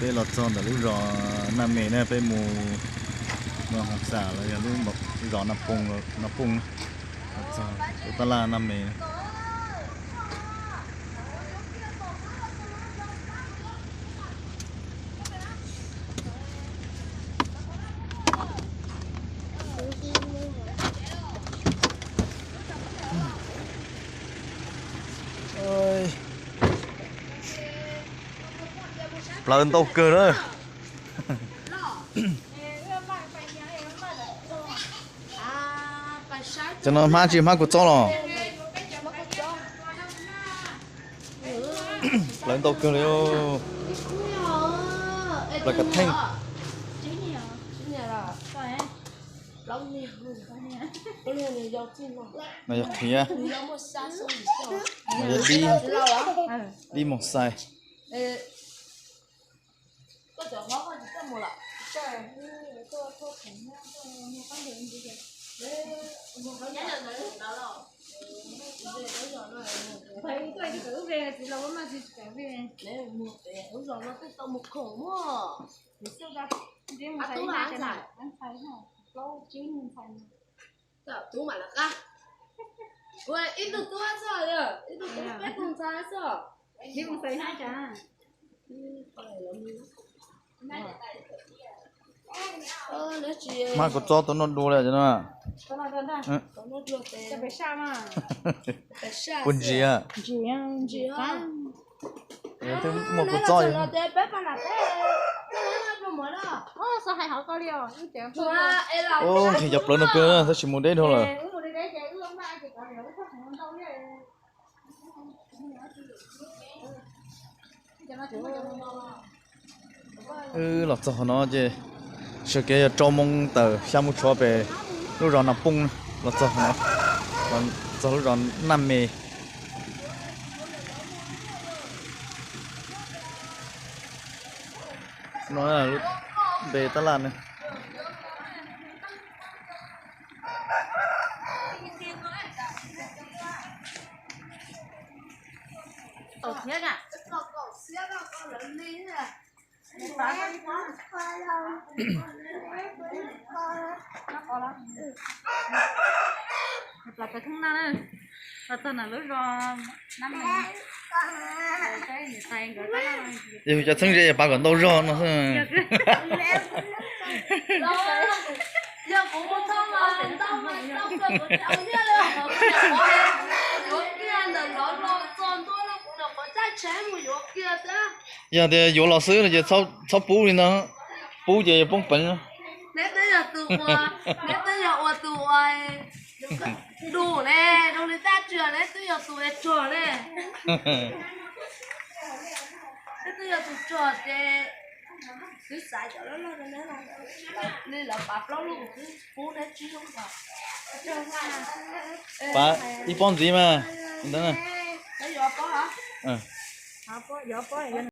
Peb los txog ntawm lub zos Naj Mes na, peb mus Hoo Xam los yog lub zos Naj Pooj, Naj Pooj, tab laj Naj Mes. Plawv ntau kawg na. Cov no hmab tsis hmab kua txob los? Plawv ntau kawg li. Plawv kav theej. No yog qhiav, no yog dib, dib moos xais. Ib tug tub xwb, ib tug tub peb tug ntxhais xwb. Hmab kua txob tau noj dua li no. Puas ntsim? Muaj kua txob. Nqhis cov plawv no kawg, tab sis mus deb dhau lawm. Wb los txog qhov no ces sawv kev yog rau moo tawm xya moo tshuav pem lub zos Nas Pooj, los txog qhov no, txog lub zos Naj Mes. No npe tab laj na. Yog cov txheeb ze yog pav kom ntau zog no xwb. Yog tias yuav los xwb no ces txhob pub li no, pub ces yuav poob peev. Neb twb yog tus ua, neb twb yog ua tus ua dus ne, zoo li taj tsiag neb twb yog tus ua rog ne. Neb twb yog tus rog ces twb xav cov loj loj rau neb, li lawv pav plaub lub kuv twb pub neb tsib lub ntawd. Pav ib pob ntxiv mas. Yuav pob.